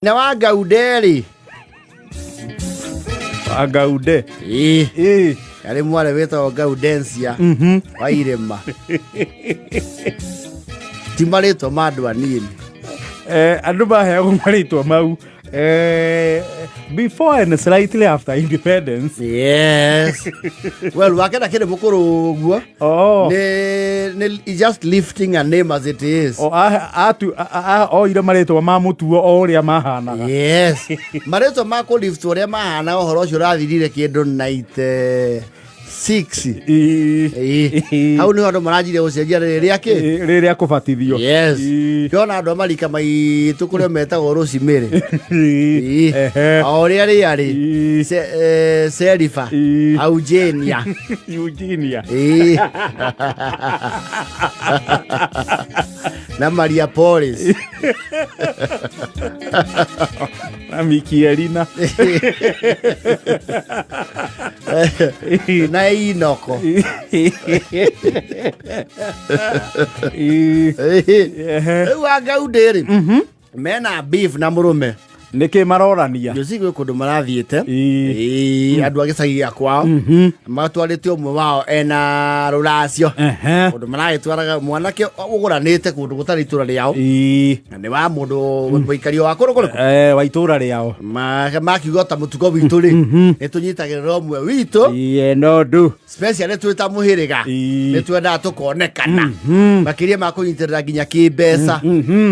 Na wa Ngaunde-rĩ, Wa Ngaunde. Ĩĩ, Ĩĩ. arĩ mwarĩ wĩtagwo Gaudensia wa irĩma. Ti marĩtwa ma andũ anini. Andũ maheagwo marĩtwa mau before and slightly after independence. Yes. Well, wakena kĩrĩ mũkũrũ ũguo. Oh. Nĩ just lifting a name as it is. O, oire marĩtwa ma mũtuo o ũrĩa mahanaga. Yes. Marĩtwa ma kũlift ũrĩa mahana, ũhoro ũcio ũrathirire kĩndũ 96. Ĩĩ. Hau nĩho andũ maranjirie gũcenjia rĩrĩ rĩa kĩ? Rĩrĩa kũbatithio. Yes. Kĩona andũ a marika maitũ kũrĩa metagwo Rosemary. Ĩĩ. O ũrĩa rĩarĩ. Serifa. Eugenia. Eugenia. Ĩĩ. Na Maria Polis. Na Mikielina. Na Inoko. Rĩu Angaundĩ rĩ, mena beef na mũrũme. Nĩkĩ marorania? Njuci gwĩ kũndũ marathiĩte. Ĩĩ, andũ a gĩcagi gĩa kwao matwarĩte ũmwe wao ena rũracio kũndũ maragĩtwaraga mwanake ũgũranĩte kũndũ gũtarĩ itũra rĩao na nĩ wa mũndũ mũikario wa kũrũ kũrĩkũ. Wa itũra rĩao. Makiuga ta mũtugo witũ rĩ, nĩ tũnyitagĩrĩra ũmwe witũ. Ĩĩ, no ndu. Specially twĩ ta mũhĩrĩga, nĩ twendaga tũkonekana makĩria ma kũnyitĩrĩra nginya kĩmbeca.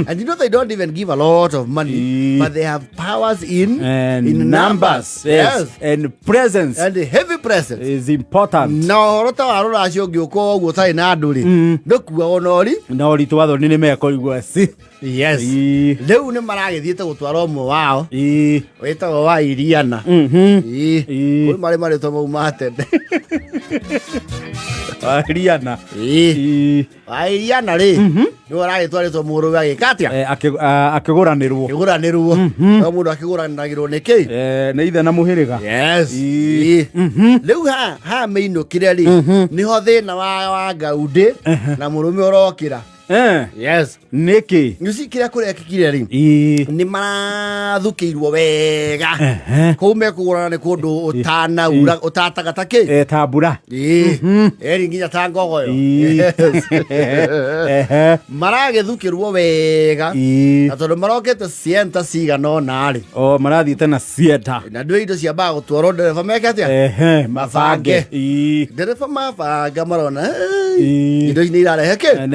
And you know they don't even give a lot of money, but they have powers in and in numbers. Yes. And presence and heavy presence is important. Na ũhoro ta wa rũracio ũngĩũka ũguo ũtarĩ na andũ rĩ, ndũkuagwo na ũri Na ũritũ wa thoni nĩ mekũigua si. Yes. Rĩu nĩ maragĩthiĩte gũtwara ũmwe wao wĩtagwo wa Iriana. Ĩĩ. Kũrĩ marĩ marĩtwa mau ma tene. Wa Iriana. Ĩĩ. Wa Iriana rĩ, nĩwe ũragĩtwarĩtwo mũrũwe agĩka atĩa? Akĩgũranĩrwo. Akĩgũranĩrwo. No mũndũ akĩgũranagĩrwo nĩ kĩ? Nĩ ithe na mũhĩrĩga. Yes. Ĩĩ. Rĩu ha mĩinũkire rĩ, nĩho thĩna wa Ngaundĩ na mũrũme ũrokĩra. Yes. Nĩkĩ? You see kĩrĩa kũrekĩkire rĩ, nĩ marathukĩirwo wega. Kũu mekũgũrana nĩ kũndũ ũtanaura, ũtataga ta kĩ. Ta mbura. Ĩĩ. Eri nginya ta ngogoyo. Yes. Maragĩthukĩrwo wega. Na tondũ marokĩte cienta cigana ũna rĩ. O marathiĩte na cieta. Na ndwĩ indo ciambaga gũtwarwo ndereba meke atĩa? Mabange. Ndereba mabanga marona, "Hey, indo ici nĩ irarehe kĩ?"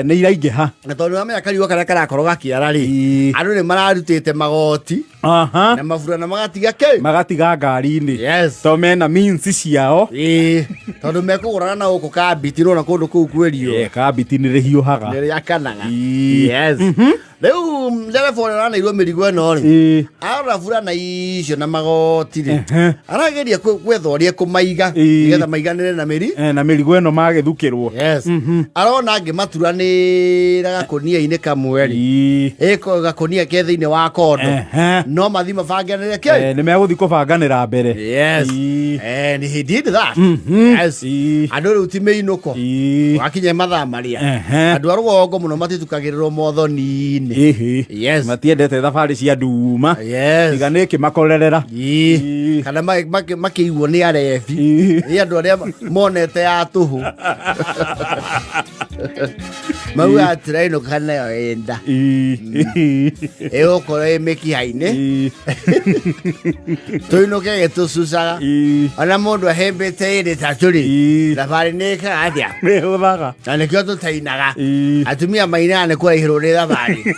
Nĩ iraingĩha. Na tondũ wamenya kariũa karĩa karakorwo gakĩara rĩ, andũ nĩ mararutĩte magoti na maburana magatiga kĩ? Magatiga ngari-inĩ. Yes. To mena means ciao. Ĩĩ, tondũ mekũgũrana na gũkũ kambiti nona kũndũ kũu kwĩ riũa. Kambiti nĩ rĩhiũhaga. Nĩ rĩakanaga. Yes. Rĩu ndereba ũrĩa ũraneirwo mĩrigo ĩno rĩ, arora burana icio na magoti rĩ, arageria gwetha ũrĩa ekũmaiga nĩgetha maiganĩre na mĩri Na mĩrigo ĩno magĩthukĩrwo. Yes. Arona angĩmaturanĩra gakũnia-inĩ kamwe rĩ, ĩko gakũnia ke thĩinĩ wa kondo, no mathi mabanganĩre kĩ. Nĩ megũthiĩ kũbanganĩra mbere. Yes. And he did that. Yes. Andũ rĩu ti mĩinũko. Wakinya mathaa marĩa andũ a rũgongo mũno matitukagĩrĩrwo mothoni-inĩ. Yes. Matiendete thabarĩ cia nduma. Yes. Tiga nĩ ĩkĩmakorerera. Kana makĩiguo nĩ arebi, nĩ andũ arĩa monete ya tũhũ, mauga atĩrainũka nayo ĩnda ĩgũkorwo ĩ mĩkiha-inĩ, tũinũke gĩtũcucaga. Ona mũndũ ahĩmbĩte ĩrĩ tatũ rĩ, thabarĩ nĩ ĩkaga atĩa? Nĩ hũthaga. Na nĩkĩo tũtainaga. Atumia mainaga nĩ kũraihĩrwo nĩ thabarĩ.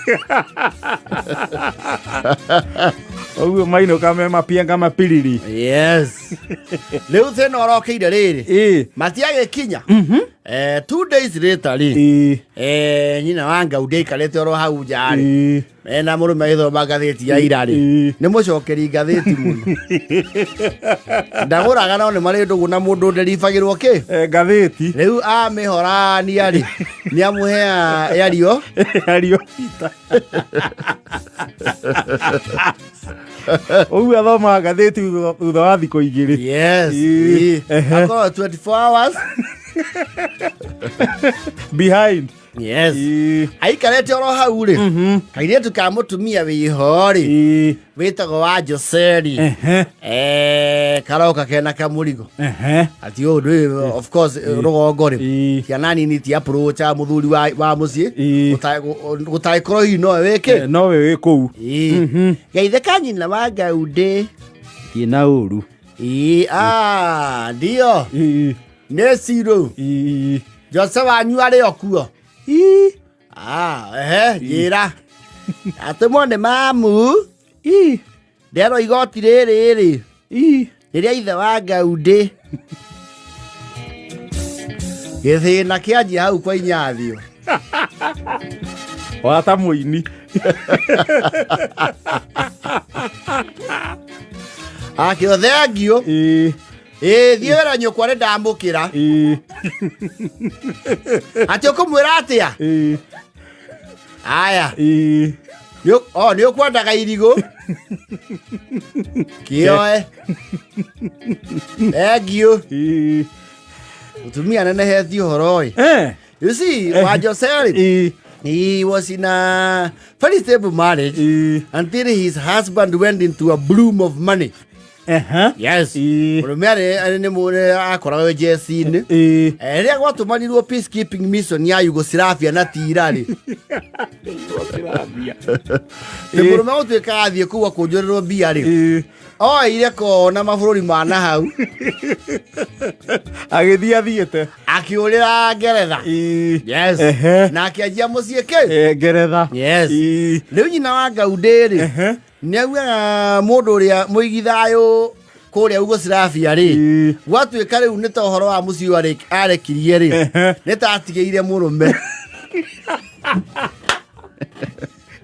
Ũguo mainũka me mapianga mapiriri. Yes. Rĩu thĩna ũrokĩire rĩrĩ, matiagĩkinya, 2 days later rĩ, nyina wa Ngaundĩ aikarĩte oro hau nja rĩ, ena mũrũme agĩthoma ngathĩti ya ira rĩ. Nĩ mũcokeri ngathĩti mũno, ndagũraga, no nĩ marĩ ndũgũ na mũndũ nderibagĩrwo kĩ. Ngathĩti. Rĩu amĩhorania rĩ, nĩ amũhea yario. Ario Peter. Ũguo athomaga ngathĩti thutha wa thikũ 2. Yes. Akorwo 24 hours behind. Yes. Ĩĩ. Aikarĩte oro hau rĩ, kairĩtu ka mũtumia wĩho rĩ, Ĩĩ. wĩtagwo wa Joseri. Ehe. Karoka kena kamũrigo. Ehe. Ati ũyũ ndũĩ, of course, rũgongo rĩ, Ĩĩ. ciana nini ti approach mũthuri wa mũciĩ. Ĩĩ. Gũtangĩkorwo hihi nowe wĩkĩ. Nowe wĩ kũu. Ĩĩ. Geithe ka nyina wa Ngaundĩ. Thiĩ na ũru. Ĩĩ, ah, ndio. Ĩĩ. Nĩ cirũ. Ĩĩ. Jose wanyu arĩ o kuo. Ĩĩ. Ah, ehe, njĩra. Atũmwo nĩ mamu. Ĩĩ. Nderwo igoti rĩrĩ rĩ. Ĩĩ. Rĩrĩa ithe wa Ngaundĩ. Gĩthĩna kĩanjia hau kwa Inyathio. Wata mũini. Akĩo thengio. Ĩĩ. Ĩĩ, thiĩ wĩra nyũkwa nĩ ndamũkĩra. Ĩĩ. Atĩ ũkũmwĩra atĩa? Ĩĩ. Aya. Ĩĩ. Nĩ ũkwendaga irigũ. Kĩoe. Thengio. Ĩĩ. Mũtumia nenehetie ũhoro ĩ. Eh. You see, wa Joseli, Ĩĩ. he was in a very stable marriage Ĩĩ. until his husband went into a bloom of money. Ehe. Yes. Ĩĩ. Mũrũme arĩ nĩ mũrĩ akoragwo jeci-inĩ. Ĩĩ. Rĩrĩa gwatũmanirwo peacekeeping mission ya Yugoslavia na tira rĩ, nĩ mũrũme gũtuĩka athiĩ kũu akũnjũrĩrwo mbia rĩ, Ĩĩ. oeire kona mabũrũri ma na hau Agĩthiĩ athiĩte. Akĩũrĩra Ngeretha. Ĩĩ. Yes. Ehe. Na akĩanjia mũciĩ kĩ? Ngeretha. Yes. Ĩĩ. Rĩu nyina wa Ngaundĩ rĩ, Ehe. nĩ augaga mũndũ ũrĩa mũigi thayũ kũrĩa Yugoslavia rĩ, Ĩĩ. gwatuĩka rĩu nĩ ta ũhoro wa mũciĩ ũyũ arekirie rĩ, Ehe. nĩ ta atigĩire mũrũme.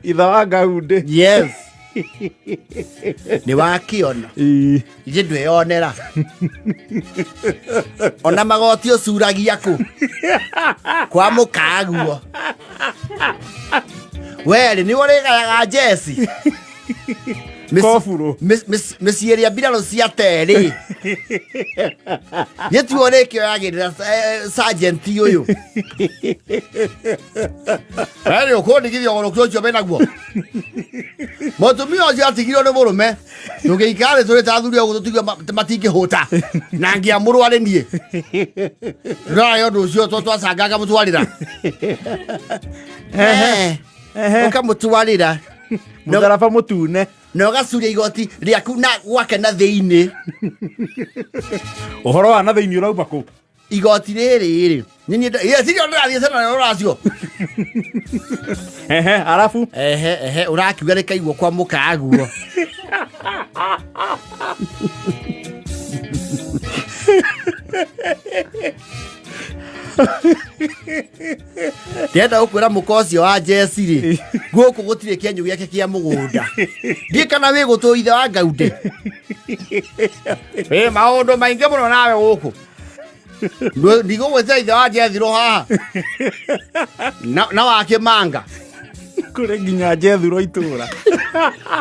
Ithe wa Ngaundĩ. Yes, nĩ wakĩona. Ĩĩ. Ithe ndweyonera ona magoti ũcuragia kũ kwa mũkaguo werĩ nĩwe ũrĩgayaga njeci. Koburo. Mĩciĩ ĩrĩa mbirarũ cia terĩ gĩtuo ũrĩkĩoyagĩrĩra sajenti ũyũ werĩ ũkũndigithia ũgũrũki ũcio wĩnaguo. Mũtumia ũcio atigirwo nĩ mũrũme tũgĩikara thĩ tũrĩ ta athuri ũguo tũtigue matingĩhũta na ngĩamũrwo arĩ niĩ ndũrarĩ ũndũ ũcio twacangaga mũtwarĩra ũkamũtwarĩra. Mũtharaba mũtune. Na ũgacuria igoti rĩaku na gwake na thĩinĩ. Ũhoro wa na thĩinĩ ũrauma kũ? Igoti rĩrĩ rĩ nĩ niĩ tirio ndĩrathiĩ cena na rũracio. Ehe, arabu. Ehe ehe, ũrakiuga rĩkaigwo kwa mũkaguo. Ndĩrenda gũkwĩra mũka ũcio wa jeci rĩ, gũkũ gũtirĩ kĩenyũ gĩake kĩa mũgũnda. Ndiĩ kana wĩ gũtũ ithe wa Ngaundĩ wĩ maũndũ maingĩ mũno nawe gũkũ. Ndigũgwĩtĩra ithe wa Jethiro haha na wa Kĩmanga. Kũrĩ nginya Jethuro itũra.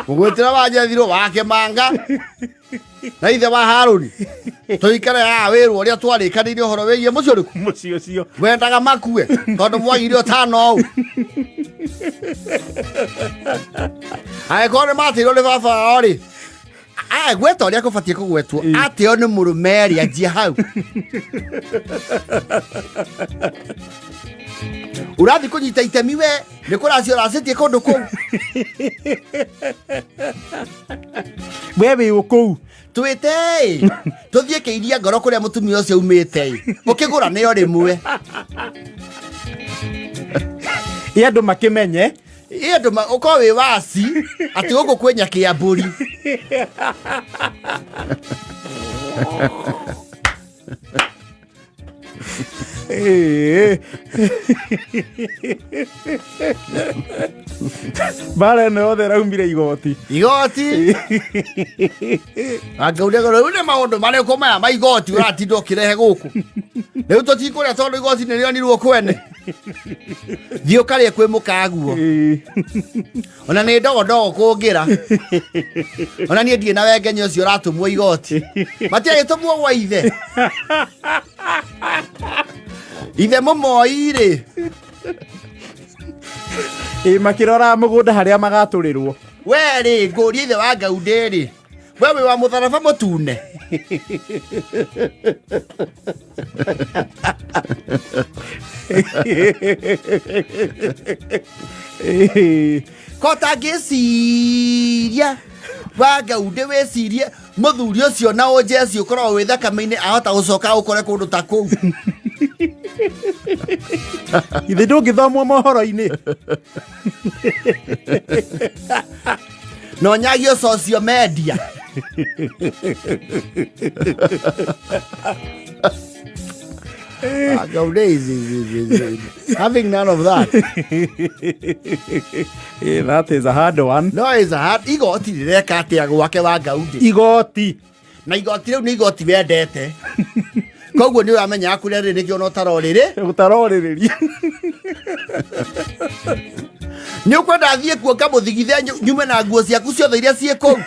Gũgwĩtĩra wa Jethiro, wa Kĩmanga na ithe wa Harũni tũikare haha wĩrwo ũrĩa twarĩkanĩire ũhoro wĩgiĩ mũciĩ ũrĩkũ. Mũciĩ ũcio. Wendaga makue tondũ mwagire ũtano ũũ angĩkorwo nĩ matĩirwo nĩ baba wao rĩ, aya gweta ũrĩa kũbatiĩ kũgwetwo atĩo nĩ mũrũme rĩ, anjia hau ũrathiĩ kũnyita itemi we nĩ kũracio ũracĩtie kũndũ kũu. We wĩ kũu. Twĩte ĩ tũthiĩ kĩiria ngoro kũrĩa mũtumia ũcio umĩte ĩ ũkĩgũra nĩo rĩmwe. Ĩ andũ makĩmenye. Ĩ andũ ũkorwo wĩ waci atĩ gũkũ kwĩ nyakĩambũri. Ĩĩ. Mbara ĩno yothe ĩraumire igoti. Igoti angauria rĩu nĩ maũndũ marĩkũ maya ma igoti ũratinda ũkĩrehe gũkũ rĩu tũtikũrĩa tondũ igoti nĩ rĩonirwo kwene thiĩ ũkarĩe kwĩ mũkaguo. Ĩĩ. Ona nĩ ndogondogo kũngĩra ona niĩ ndirĩ na wengenya ũcio ũratũmwo igoti matiagĩtũmwo gwa ithe ithe mũmoi rĩ. Ĩ makĩroraga mũgũnda harĩa magatũrĩrwo. We rĩ, ngũrie ithe wa Ngaundĩ rĩ, we wĩ wa mũtharaba mũtune? Ko tangĩciria wa Ngaundĩ, wĩcirie mũthuri ũcio na ũnjeci ũkoragwo wĩ thakame-inĩ ahota gũcoka ũkore kũndũ ta kũu. Ithe ndũngĩthomwo mohoro-inĩ. Na ũnyagio social media. Ah, Ngaundĩ is having none of that. That is a hard one. No, is a hard. Igoti rĩreka atĩa gwake wa Ngaundĩ? Igoti. Na igoti rĩu nĩ igoti wendete, koguo nĩ ũramenya kũrĩa rĩ nĩkĩo ona ũtarorĩrĩ. Gũtarorĩrĩria. Nĩ ũkwenda thiĩ kuo ngamũthigithia nyume na nguo ciaku ciothe iria ciĩ kũu?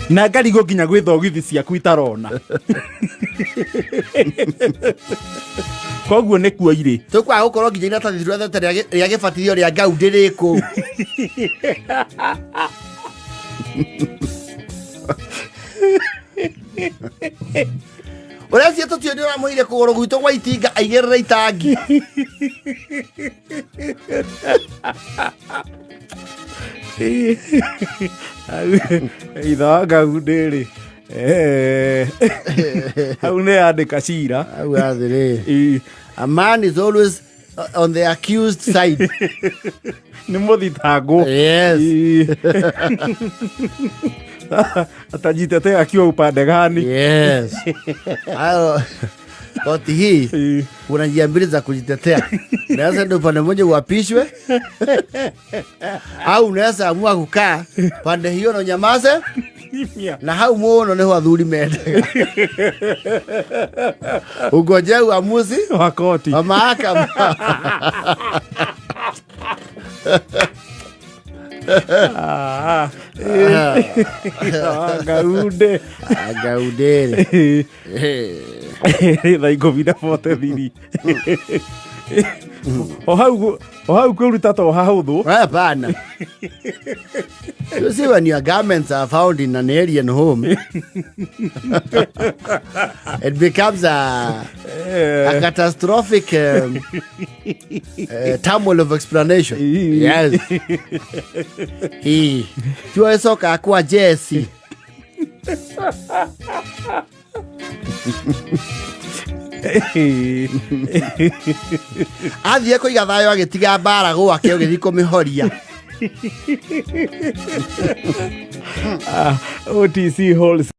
Na ngarigwo nginya gwĩ thogithi ciaku itarona, koguo nĩ kuo irĩ. Tũkwaga gũkorwo nginya iratathi twethete rĩa gĩbatithio rĩa Ngaundĩ rĩ kũu. Ũrĩa cie tũtiũ nĩ ũramũire kũgũrũ gwitũ gwa itinga aigĩrĩre itangi. Ithe wa Ngaundĩ rĩ, hau nĩ yandĩka cira. Au athĩrĩ. Ĩ, a man is always on the accused side. Nĩ mũthitangwo. Yes. Ĩ. Atajitetea akiwa upande gani? Yes. Hayo, koti hii kuna njia mbili za kujitetea. Unaweza enda upande mmoja uapishwe, au unaweza amua kukaa pande hiyo na unyamaze. Kimya. Na hau muno niho athuri mendaga ungojee uamuzi wa koti wa mahakama. Ah, Ngaundĩ. Ngaundĩ rĩ. Thaa 10:43 o hau o hau kwĩruta to hahũthũ. Hapana. You see, when your garments are found in an alien home, it becomes a catastrophic turmoil of explanation. Yes. He. Tuocoka kwa Jesse. Athiĩ kũiga thayũ agĩtiga mbara gwake ũgĩthiĩ kũmĩhoria. Ah, OTC holds